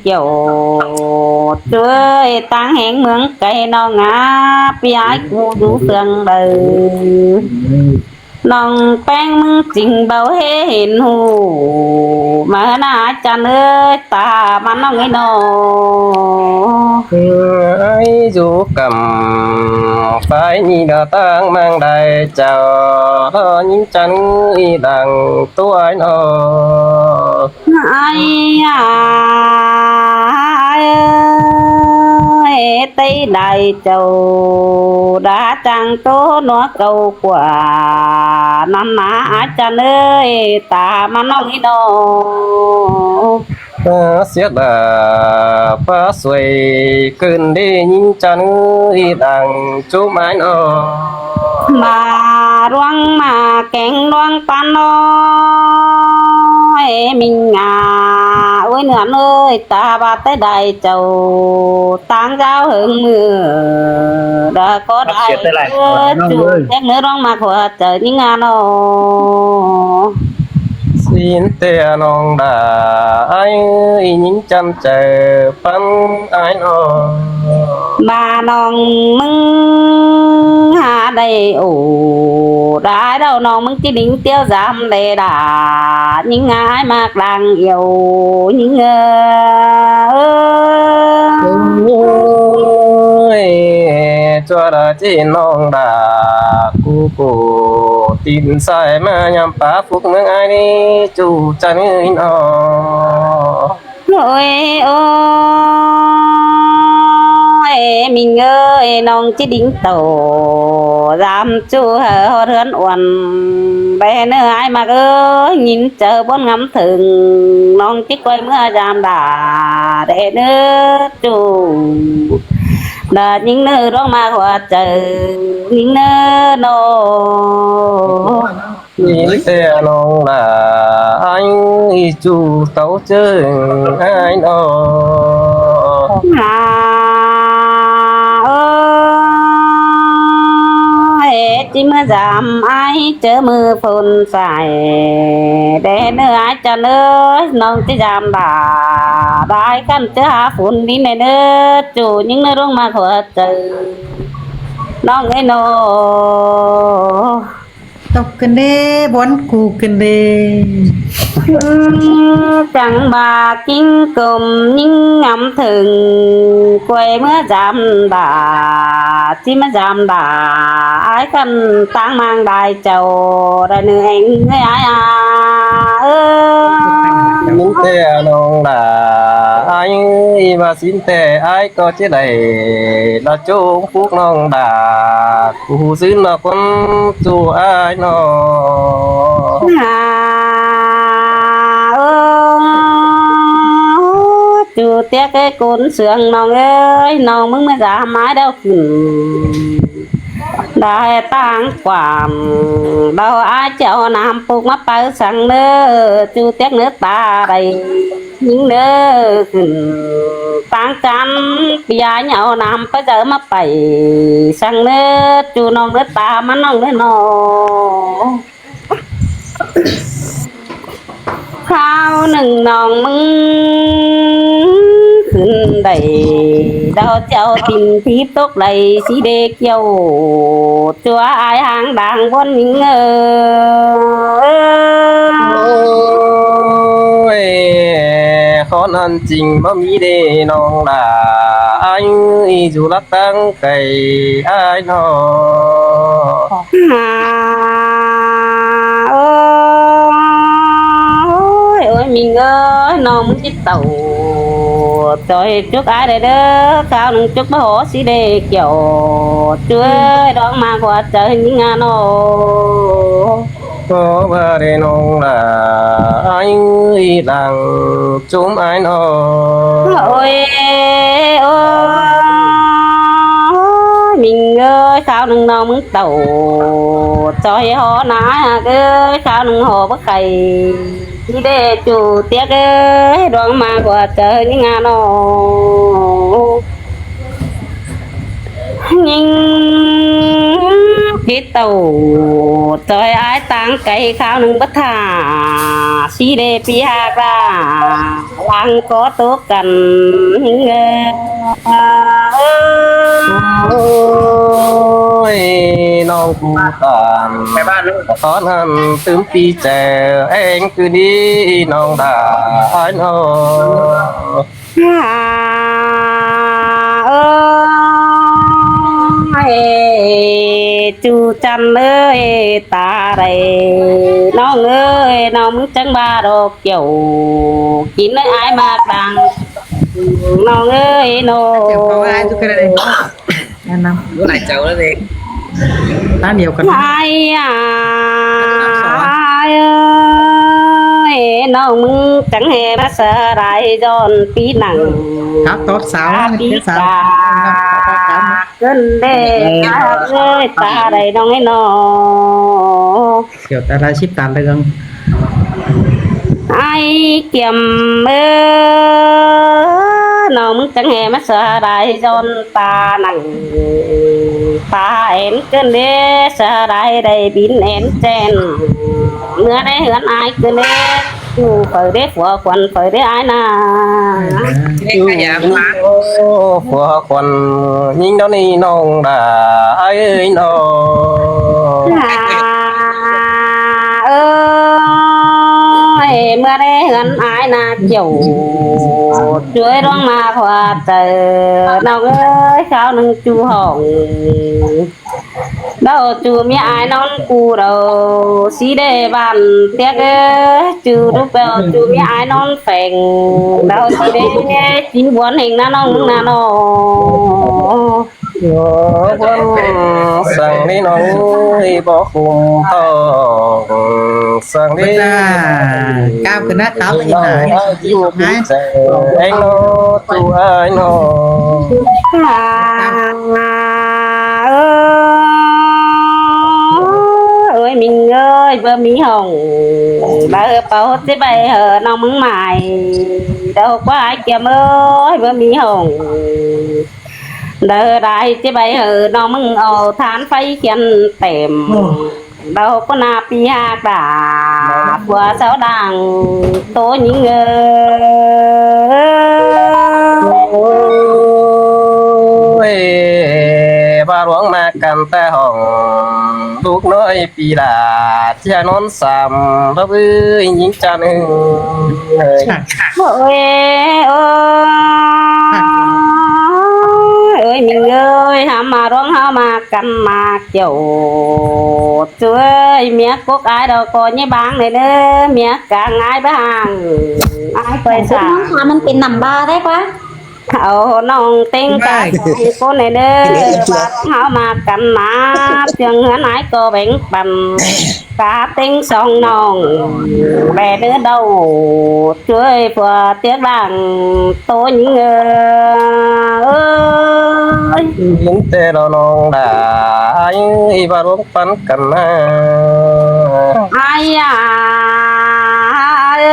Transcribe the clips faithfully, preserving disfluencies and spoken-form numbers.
Kiẻo ꞌchớ ꞌtáng ꞌhéng ꞌmướng cai ꞌnọng ꞌnạ, ꞌpi ái cu dú sương đaư. ꞌNọng ꞌpéng ꞌmứng ching báu ꞌhế hên hu, ꞌmá ꞌhứ ꞌnạ ái chăn ới, ta ꞌmá ꞌnọng ới ꞌnọ. Ái dú căm phái ꞌnị đa ꞌtáng ꞌmáng đai chảu, ꞌnị chăn ꞌnị đang ꞌtố ái ꞌnọ. Ái à, ái ơi, ꞌtếng đai chảu đa chang ꞌtố ꞌnua cáu ꞌquá ꞌnặn ꞌnạ, ái chăn ới, ta ꞌmá ꞌnọng ới ꞌnọ. Siết đa ꞌpá suối ꞌcứn đi, ꞌnị chăn ới, đang ꞌchúm ái ꞌnọ. ꞌMá ꞌluống ꞌmá kéng ꞌluống ꞌpán ꞌnọi, ꞌmính ꞌnạ, ôi ꞌnưan ới, ta ꞌva ꞌtếng đai chảu ꞌtáng dáo hơng ꞌmự đa ꞌcọ đai ꞌchư, ꞌchư téc ꞌnớ ꞌluống ꞌmá khua chaư ꞌnhính ꞌnạ ꞌnọ. Sín ꞌtẹ ꞌnọng đa ái ới, ꞌnhính chăn chaư ꞌpắn ái ꞌnọ. ꞌVa ꞌnọng ꞌmứng hả đảy ổ, đa ái đaư ꞌnọng ꞌmứng ꞌchí đính ꞌtiếu dăm đe đa, ꞌnhính ꞌnạ ái ꞌmặc đang iêu ꞌnhính ơi. Ôi, ꞌchua đa ꞌchí ꞌnọng đa cu cô tin sai ꞌmá ꞌnhăm pá phúc ꞌmướng ái đi, ꞌchu chăn ới ꞌnọ. Ôi, ôi, ꞌmính ơi, ꞌnọng ꞌchí đính tảu dăm ꞌchu hảư ꞌhọt ꞌhướn uôn. Đe ꞌnớ ái ꞌmặc ới, ꞌnhính chaư bón ngắm thửng, ꞌnọng ꞌchí quay ꞌmứa dăm đa, đe ꞌnớ ꞌchu. Đa ꞌnhính ꞌnớ ꞌluống ꞌmá khua chaư, ꞌnhính ꞌnớ ꞌnọ. ꞌNhính ꞌtẹ ꞌnọng đa ái ꞌchư tảu ꞌchớ ái ꞌnọ. Hả ơi, ꞌchí ꞌmứa dăm ái ꞌchớ ꞌmự phôn sai, đe ꞌnớ ái chăn ới, ꞌnọng ꞌchí dăm đa, đa ái ꞌcắn ꞌchớ hả phôn đi đe ꞌnớ ꞌchu, ꞌnhính ꞌnớ ꞌluống ꞌmá khua chaư ꞌnọng ới ꞌnọ. Tốc ꞌcứn đê, bón cu ꞌcứn đê. Chắng ꞌva ꞌkính côm ꞌnhính ngắm thửng, quay ꞌmứa dăm đa, ꞌchí ꞌmứa dăm đa, ái ꞌcắn ꞌtáng ꞌmáng đai chảu, đa ꞌnư ꞌhéng ới ái à. Ơ. ꞌNhính ꞌtẹ ꞌnọng đa ái ꞌva sín ꞌtẹ ái ꞌcọ ꞌchí đảy, đa ꞌchu phúc ꞌnọng đa, cu ꞌhụ ꞌsướng ꞌnọ ꞌcốn ꞌchu ái ꞌnọ. Hả ơi, ꞌchu tiếc ới ꞌcốn sương ꞌnọng ới, ꞌnọng ꞌmứng ꞌmá dăm ái đaư khửn. Đa ꞌtáng quảng đaư ái chảu năm púc ꞌmá pay săng ꞌnớ, ꞌchu tiếc ꞌnớ ta đảy ꞌnhính ꞌnớ khửn ꞌtáng chăn, ꞌpi ái ꞌnháo năm pay chaư ꞌmá pay săng ꞌnớ, ꞌchu ꞌnọng ꞌnớ ta ꞌmá ꞌnọng ꞌnớ ꞌnọ. Kháo ꞌnưng ꞌnọng ꞌmứng khửn đảy, đaư chảu tin thíp tốc đảy sí đê kiêu, ꞌchua ái háng đang bón ꞌnhính ơ. Ôi, khó ꞌnặn ching báu ꞌmí đê ꞌnọng đa, ái ꞌchư dú lắc ꞌtáng cay ái ꞌnọ. Hả ơi, ôi ꞌmính ơi, ꞌnọng ꞌmứng ꞌchí tảu ꞌchoi chúc ái đảy ꞌnớ, kháo ꞌnưng chúc báu hó sí đê kiẻo, ꞌchu ơi, ꞌluống ꞌmá khua chaư ꞌnhính ꞌnạ ꞌnọ. Có ba đê ꞌnọng đa ái đang ꞌchúm ái ꞌnọ. Ôi, ôi, ꞌmính ơi, kháo ꞌnưng ꞌnọng ꞌmứng tảu ꞌchoi hó ꞌnạ ái ꞌhặc ơi, kháo ꞌnưng hó báu khay. ꞌChí đê ꞌchu tiếc ới, ꞌluống ꞌmá khua chaư ꞌnhính ꞌnạ ꞌnọ. ꞌNhính Kít tảu ꞌchoi ải ꞌtáng cay kháo ꞌnưng báu thả, sí đe pi hák ꞌva lăng có tố căn. Ôi, ꞌnọng ꞌcú tản, tón hẳn tứm pi ꞌchạu, ꞌeng cứ đi ꞌnọng đa ải ꞌnọng. À, ơi, ꞌchu chăn ơi, ta đây. ꞌNọng ơi, ꞌnọng ꞌmứng chắng ba độc kiểu. Kín ơi ải ꞌmặc đang. ꞌNọng ơi, ꞌnọng. Chào pháo ai tôi cái này. Em năm. Bố này chào nó đi. Tám điều cần. Ải à, ải ơi, ꞌnọng ꞌmứng chắng hê ꞌmá sa rai dọn pi nẳng. Cáp top sáu, pi cáp sáu. Cáp. Cơn đê, ải ơi, ta đây ꞌnọng ơi ꞌnọng. Kiểu ta ra ship tàn đây không? Ải kiêm ơ, ꞌnọng ꞌmứng chắng hê ꞌmá sa rai dọn ta nẳng. Ta ên cơn đê sa rai đây bín ên chen. ꞌMưa đảy ꞌhướn ải cơn đê. ꞌChu phaư đê phua khuôn phaư đê ải ꞌna. Ơ, phua khuôn ꞌnhính đó ꞌnị ꞌnọng đa ải ơi ꞌnọng. À, ơi, ꞌmưa đảy ꞌhướn ải ꞌna chiêu. ꞌChu ơi ꞌluống ꞌmá khua chaư. ꞌNọng ơi, kháo ꞌnưng ꞌchu hỏng. Đaư ꞌchu ꞌmía ải ꞌnón cu đaư, sí đe bản tiếc ơ, ꞌchu đúc đaư ꞌchu ꞌmía ải ꞌnón pheng, đaư sí đe, sí buôn hên ꞌna ꞌnọng ꞌnưng ꞌna ꞌnọng. Ơ, buôn săng đi ꞌnọng ơi, báu khum thong, săng đi. Bớt ra, cao cứ nát kháo đi hả? Ơ, ꞌchu ꞌnọng ơi. Eng ꞌnọng, ꞌchu ơi ꞌnọng. À, ơi, ơi, ꞌmí ơi, báu ꞌmí hỏng. Đaư páo ꞌchí ꞌvạy hảư ꞌnọng ꞌmứng mai. Đaư ꞌquá ải kiêm ơi, báu ꞌmí hỏng. Đaư đảy ꞌchí ꞌvạy hảư ꞌnọng ꞌmứng au than pháy khiên tẻm. Đaư ꞌquá ꞌna pi hák đa, phua sau đang, tô ꞌnhính ơ. Ôi, ꞌva ꞌluống ꞌmá căn ta hỏng, đúc ꞌnọi pi đa, ꞌchí ꞌnón sam, báu ꞌvứ ꞌnhính chăn ơi. Ôi, ôi, ơi, ꞌmí ơi, hăm ꞌmá ꞌluống ꞌháu ꞌmá căn ꞌmá kiẻo. ꞌChu ơi, ꞌmía cốc ải đaư ꞌcọ ꞌnhí bang đaư ꞌnớ, ꞌmía cang ải bang. Ải ꞌquái sa. Hả, ꞌmắn pên nẳm ba đé ꞌquá. Au ꞌnọng ꞌtếng ca ải ꞌcốn đaư ꞌnớ, ꞌva ꞌluống ꞌháu ꞌmá căn ꞌmá, ꞌchương ꞌhướn ải ꞌcọ béng păn. Ca ꞌtếng song ꞌnọng, bé ꞌnớ đaư, ꞌchu ơi, phua tiếc đang, tô ꞌnhính ơ, ơi. Bín ꞌtẹ đaư ꞌnọng đa, ải ơi, ꞌva ꞌluống păn căn ꞌmá. Ải à, ơi,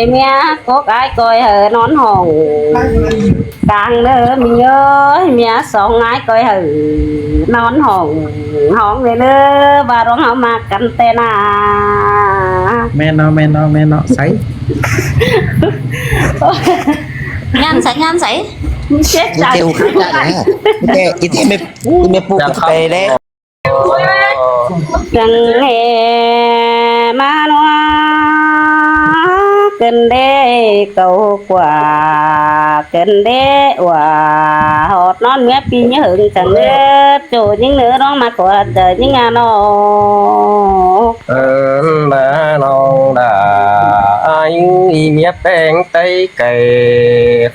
ꞌmía cốc ải ꞌcoi hảư ꞌnón hỏng. Cang ꞌnớ ꞌmí ơi, ꞌmía song ải ꞌcoi hảư ꞌnón hỏng, hỏng đaư ꞌnớ, ꞌva ꞌluống ꞌháu ꞌmá căn ꞌtẹ ꞌna. ꞌMen ꞌnọ, ꞌmen ꞌnọ, ꞌmen ꞌnọ, sáy. Nhăn sáy, nhăn sáy. Chết chắn. Ítẹ, ítẹ mẹ, mẹ pu ítẹ đé. Chắng hê ꞌmá ꞌnua, cơn đê cáu ꞌquá, cơn đê ꞌquá, ꞌhọt ꞌnón ꞌmía pi ꞌnhá hưng chắng đé, ꞌchu ꞌnhính ꞌnớ ꞌluống ꞌmá ꞌquá chaư ꞌnhính ꞌna ꞌnọng. Ơ, ꞌna ꞌnọng đa, ải ꞌmía ꞌpéng Tây cay,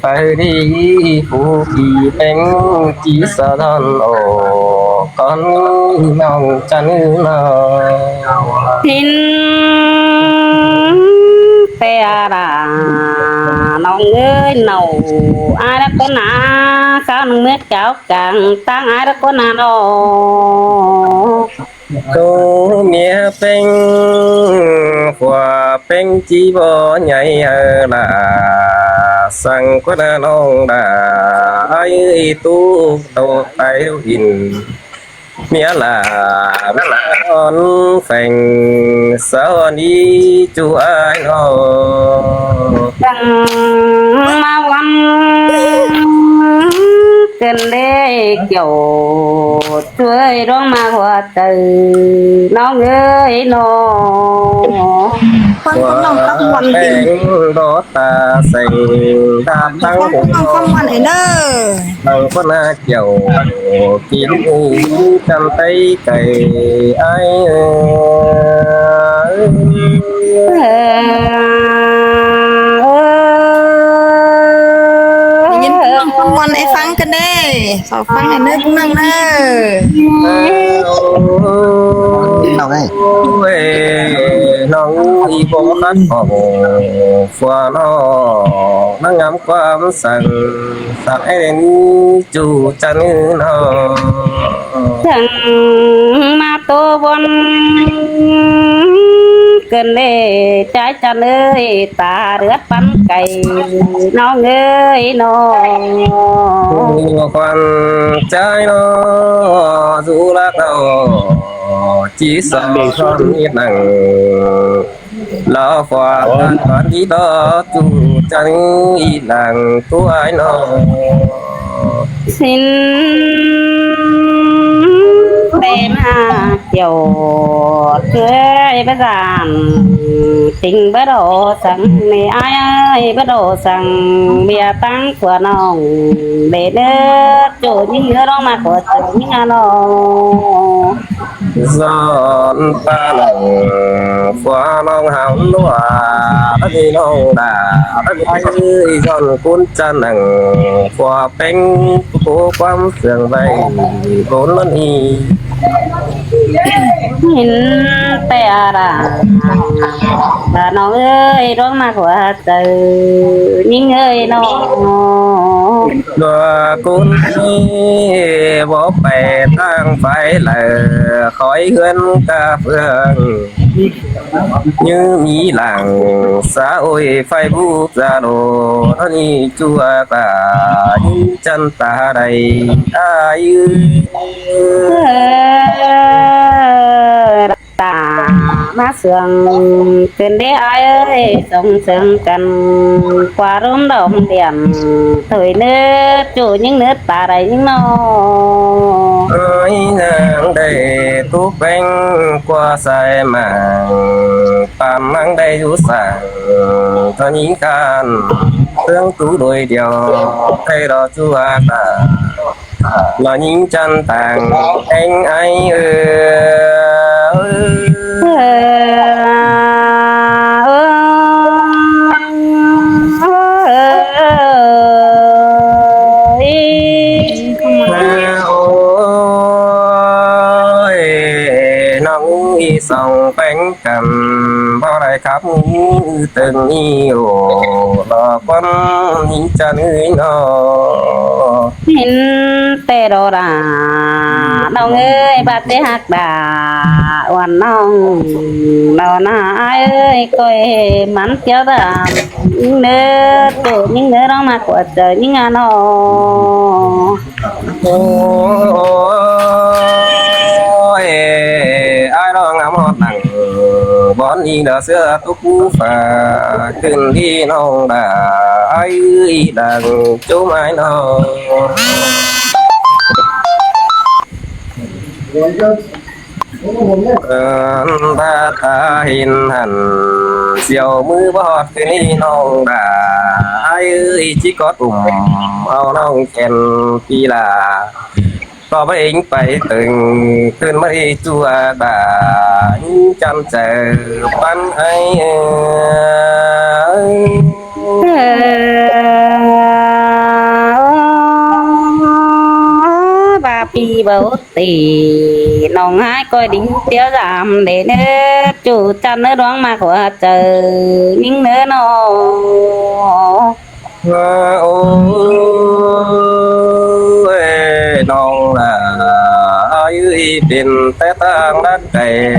phaư đi phú pi ꞌpéng ꞌchí sa thon ổ, con ꞌnọng chăn ꞌnọ. Thính ꞌtẹ đa, ꞌnọng ơi ꞌnọng, ải đaư ꞌcốn ꞌna, kháo ꞌnưng ꞌmía cáo cang, ꞌtáng ải đaư ꞌcốn ꞌna ꞌnọng. Tô ꞌmía ꞌpéng, phua ꞌpéng ꞌchí báu nhay hảư đa, săng ꞌquá ꞌna ꞌnọng đa, ải ơi, tu tô tai ꞌlẹo hin. ꞌMía lả ꞌmía lả ón pheng sáư ꞌnị ꞌchu ải ꞌnọ. Chắng ꞌmá ꞌvắn ꞌcợn đé kiẻo ꞌchu ải ꞌlống ꞌmá ꞌhua chaư ꞌnọng ơi ꞌnọ. ꞌPhắng ꞌcọ ꞌnọng ꞌtắc ꞌmuôn ꞌhịn. Đỏ ta seng ta ꞌtắng ꞌcọ ꞌnọng ꞌcọ ꞌmuôn ꞌhịn ꞌnớ. Tăng ꞌpá ꞌna kiẻo kin chăn Tây cày ai ơi. ꞌNhính ꞌcọ ꞌnọng ꞌcọ ꞌmuôn ꞌhịn ꞌphắng ꞌcọ ꞌnớ. Sau ꞌphắng ꞌhịn ꞌnớ ꞌcọ ꞌnọng ꞌnớ. ꞌNọng ơi. Ôi, ꞌnọng ꞌnị báu khắt khỏng phua ꞌnọng ꞌnăng ngắm ꞌquám săng săng ải đen ꞌchu chăn ꞌnọ. Chắng ꞌmá ꞌtố ꞌvắn ꞌcợn đé ꞌchái chăn ơi, ta ꞌlượt ꞌpắn cày ꞌnọng ơi ꞌnọ. Khuôn ꞌchái ꞌnọ dú lác ꞌnọ ꞌchí so son ꞌnị nẳng ꞌló phua ꞌtan ꞌvắn đi đó ꞌchu chăn ꞌnị nẳng ꞌtố ải ꞌnọ. ꞌSịn ꞌtẹ ꞌmá kiẻo ꞌchu ải báu dản, tỉnh báu đỏ săng ꞌnị ải ơi, báu đỏ săng ꞌviạk ꞌtáng phua ꞌnọng đé ꞌnớ, ꞌchu ꞌnhính ꞌnớ ꞌlống ꞌmá ꞌhua chaư ꞌnhính ꞌnọ. Dọn ꞌpá ꞌnọng phua ꞌnọng hảư ꞌlúa, ꞌnị ꞌnọng đả, ꞌnị ải ơi, dọn ꞌcốn chăn nẳng phua ꞌpéng ꞌcốn ꞌquám sương ꞌvạy ꞌcốn ꞌnặn ꞌnị. ꞌNhính ꞌtẹ đả, đả ꞌnọng ơi, ꞌlống ꞌmá ꞌhua chaư ꞌnhính ơi ꞌnọ. ꞌCốn ꞌnị báu pay ꞌtáng pay lả, khói ꞌhướn cá phương ꞌnhứ ꞌmí lảng, xã hội Facebook Zalo ꞌnặn ꞌnị ꞌchu ải ta ꞌnhính chăn ta đảy ai ơi. Ta ꞌmá sương ꞌcợn đé ải ơi, sông sương căn qua rúm đom điện, thôi ꞌnớ ꞌchu ꞌnhính ꞌnớ ta đảy ꞌnhính ꞌnọ. Ơi, ꞌnăng đảy ꞌtố ꞌpéng qua sai mảng, ꞌpan ꞌnăng đảy dú sảng, ꞌtoi ꞌnhính ꞌcan, ꞌtướng tú đôi điêu, ꞌtẹ đó ꞌchu ải ta ꞌló ꞌnhính chăn tang ꞌtếng ải ơi. Ôi, ꞌnọng ꞌnị song ꞌpéng căn, báu đảy khắp ꞌtếng ꞌnị ổ, ꞌló ꞌquám ꞌnhính chăn ơi ꞌnọ. ꞌNhính ꞌtẹ đó đả, ꞌnọng ơi, bát ꞌtẹ ꞌhặc đả, ꞌuôn ꞌnọng, ꞌnọng ꞌnạ ải ơi, ꞌcoi mẳn ꞌtiếu đả, ꞌnhính ꞌnớ, ꞌchu ꞌnhính ꞌnớ ꞌlống ꞌmá ꞌhua chaư ꞌnhính ꞌnọ. Ôi, ải ꞌló ngắm ꞌhọt nẳng bón ꞌnị đó ꞌsứa túc cú phả, ꞌcứn đi ꞌnọng đả ải ơi, đang chốm ải ꞌnọ. Ơ, ta ta hên hẳn, siêu ꞌmứ báu ꞌhọt ꞌcứn đi ꞌnọng đả ải ơi, ꞌchí có tủm au ꞌnọng khen pi lả. Có báu ính pay tưng, ꞌcứn ꞌmá đi ꞌchu ải ta ꞌnhính chăn chaư ꞌpắn ải ơi. Ba pi báu tỉ, ꞌnọng ải ꞌcoi đính ꞌtiếu dăm đé ꞌnớ, ꞌchu chăn ꞌnớ ꞌlống ꞌmá ꞌhua chaư ꞌnhính ꞌnớ ꞌnọ. Ôi, ꞌnọng đả ải ơi, pên té ꞌtáng đắc cày,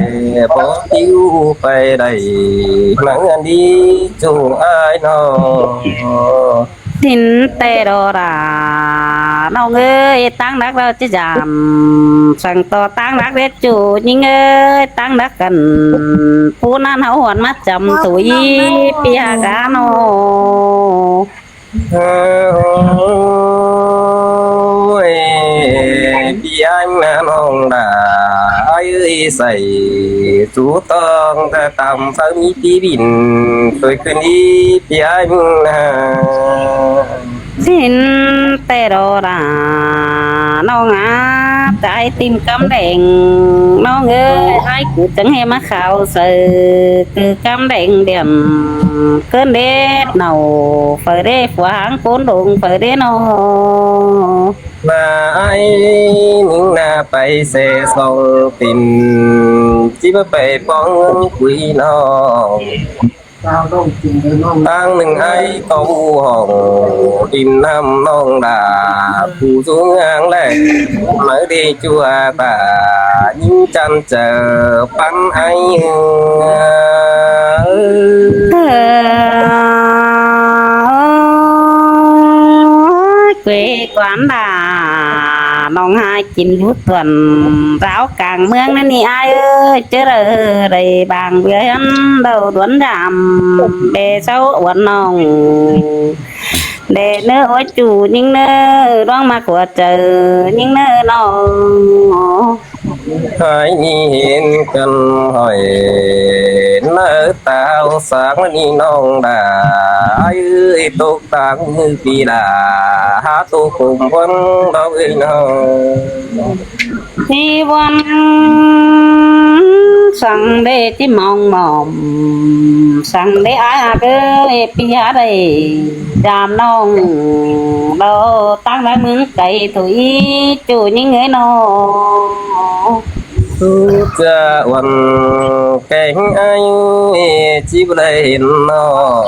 báu ꞌtiếu pay đảy nẳng ăn đi ꞌchu ải ꞌnọ. ꞌNhính ꞌtẹ đó đả, ꞌnọng ơi, ꞌtáng đắc ꞌlẹo ꞌchí dăm. Săng ꞌto ꞌtáng đắc ꞌlẹo ꞌchu ꞌnhính ơi, ꞌtáng đắc căn. Pú ꞌnặn ꞌháu ꞌhuan ꞌmá chăm tủi ꞌpi ha cá ꞌnọ. Ôi, ꞌpi anh ꞌnọng đa, ái ơi, sai su tong ta tăm sa ꞌmí ꞌpi ꞌvịn, tui ꞌcứn đi ꞌpi anh ꞌna. Xin ꞌtẹ ꞌlẹo đa, ꞌnọng ꞌnhá, ái ꞌtím căm đeng, ꞌnọng ơi, ái ꞌcứ chắng ꞌhê ꞌmá khao saư, ꞌcứ căm đeng đen, ꞌcứn đét ꞌnọ, phaư đé phua ꞌháng ꞌcốn đông phaư đé ꞌnọ. ꞌNa ái, ꞌnhính ꞌna pay se song tin, ꞌchí ꞌmá pay póng ꞌnhính cúi ꞌnọng. ꞌTáng ꞌnưng ái ꞌcọ hỏng, in ꞌnặm ꞌnọng đa, pú dú ꞌnhắng ꞌlẹo, máư đi ꞌchua ta, ꞌnhính chăn chaư pắn ái. Quê quán đa, ꞌnọng ꞌhại kin dú tuần, ráo cang ꞌmướng ꞌnặn ꞌnị ái ơi, ꞌchớ đaư đảy bang bưa ꞌhướn đaư đuốn dăm, đe sau uôn ꞌnọng. Đe ꞌnớ ôi ꞌchu ꞌnhính ꞌnớ, ꞌluống ꞌmặc ꞌhua chaư ꞌnhính ꞌnớ ꞌnọng. Ái ꞌnị hên căn hỏi, ꞌnớ táo sáng ꞌnị ꞌnọng đa, ái ơi, tốc táng ꞌmự ꞌpi đa, hák tốc khum ꞌphắn đaư ơi ꞌnọng. ꞌTí ꞌvắn săng đé ꞌchí mong mỏm, săng đé ái ꞌhặc ơi, ꞌpi hák đảy dăm ꞌnọng, đaư ꞌtáng ꞌlẹo ꞌmướng cay tủi ꞌchu ꞌnhính ơi ꞌnọng. Su ꞌchạ uôn kéng ái, ꞌchí báu đảy hên ꞌnọng.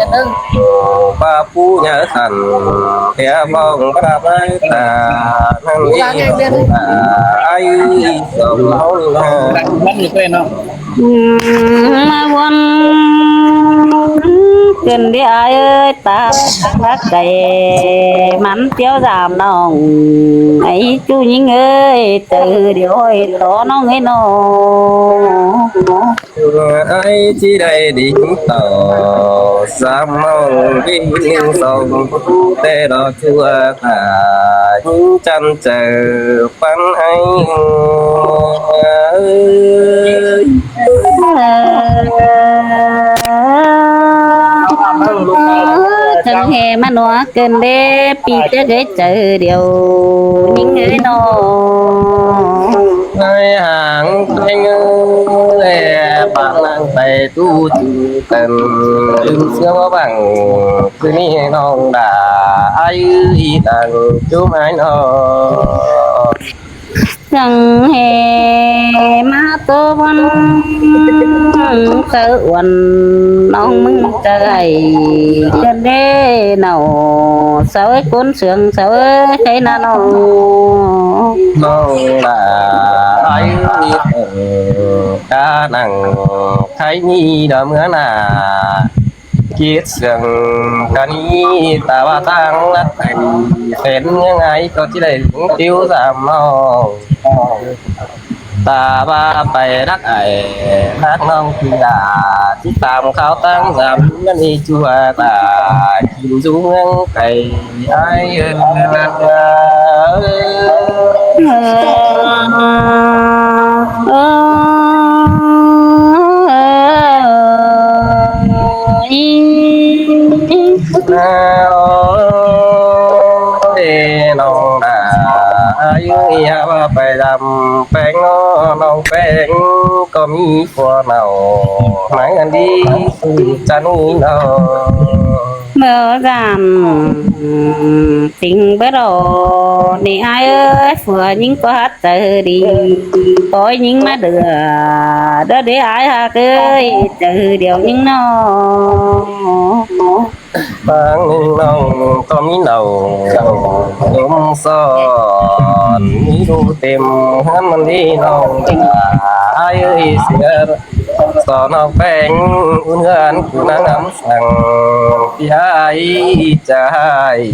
Ba pú nháư khăn, ꞌpẹ bong bá đa bái ta, ꞌnặn đi ái, song ꞌháu ꞌnị ꞌnọng. ꞌMá ꞌvắn ꞌcứn đi ái ơi, ta bác cay, mẳn tiếu dăm ꞌnọng. Ái ꞌchu ꞌnhính ơi, chaư điêu ơi, tó ꞌnọng ơi ꞌnọng. Ái ꞌchí đảy đính tỏ, dăm ꞌnọng đi ꞌnưng song, ꞌtẹ ꞌlẹo ꞌchua ta, ꞌnhính chăn chaư pắn ái ơi. Chắng ꞌhê ꞌmá ꞌnua ꞌcứn đé, ꞌpi chắc ới chaư điêu ꞌnhính ơi ꞌnọng. Ái ꞌháng ꞌtếng ơi, pang ꞌnăng pay ꞌtú ꞌchu căn, ứm ꞌsứa báu băng, ꞌcứ ꞌnị ꞌnọng đa, ái ơi, tăng ꞌchu ái ꞌnọng. Chắng ꞌhê ꞌmá ꞌtố ꞌvắn, chaư uôn ꞌnọng ꞌmướng chaư ải, ꞌcứn đé ꞌnọng, sau ới ꞌcốn sương, sau ới khay ꞌna ꞌnọng. ꞌNọng đa ái ơi, cá nẳng khay ꞌnị đa ꞌmứa ꞌna. Kiết sương cá ꞌnị ta ꞌva ꞌtáng lắc ải, phén ꞌnhắng ái ꞌcọ ꞌchí đảy tiếu dăm ꞌnọng. Ta ꞌva pay lắc ải, lắc ꞌnọng kin đa, ꞌchí tam kháo ꞌtáng dăm ꞌnặn đi ꞌchua ta, kin dú ꞌnhắng cay ái ơi. Ôi, ꞌnọng đa, ái ơi, ꞌva pay dăm peng ꞌnọng peng ꞌcọ ꞌmí phua ꞌnọng, ꞌmá ꞌnặn đi su chăn ꞌnị ꞌnọng. ꞌMưa dăm, tỉnh bớt ổ, ꞌnị ái ơi, phua ꞌnhính ꞌcọ hák chaư đi, ꞌcoi ꞌnhính ꞌmá đưa, đưa đế ái ꞌhặc ơi, chaư điêu ꞌnhính ꞌnọng. Bang ꞌnọng ꞌcọ ꞌmí ꞌnọng, ꞌlốm son, ꞌmí ꞌlụk têm ꞌhướn ꞌmắn đi ꞌnọng đa, ái ơi, sia son ꞌnọng peng, ứn ꞌhướn ꞌcứ ꞌnăng ngắm săng, ꞌpi ái, ꞌchạ ái.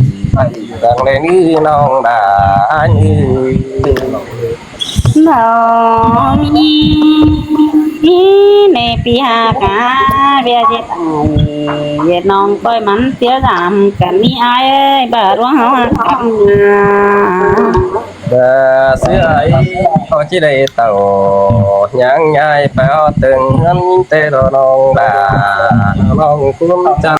Đang lẽ ư ꞌnọng đa ꞌnị. Nó ꞌmí, ꞌmí ꞌpi ꞌhặc a, ꞌviạk ꞌdệt ai, ꞌviạk ꞌnọng ꞌcoi mẳn sia dăm căn ꞌmí ai ơi, ꞌva ꞌluống ꞌhặc căn a. Đa sia ai, ꞌcọ ꞌchí đảy tảu, ꞌnhắng ꞌnhại páo tưng ꞌhướn ꞌtẹ lo ꞌnọng đa, ꞌnọng ꞌcốn chăn.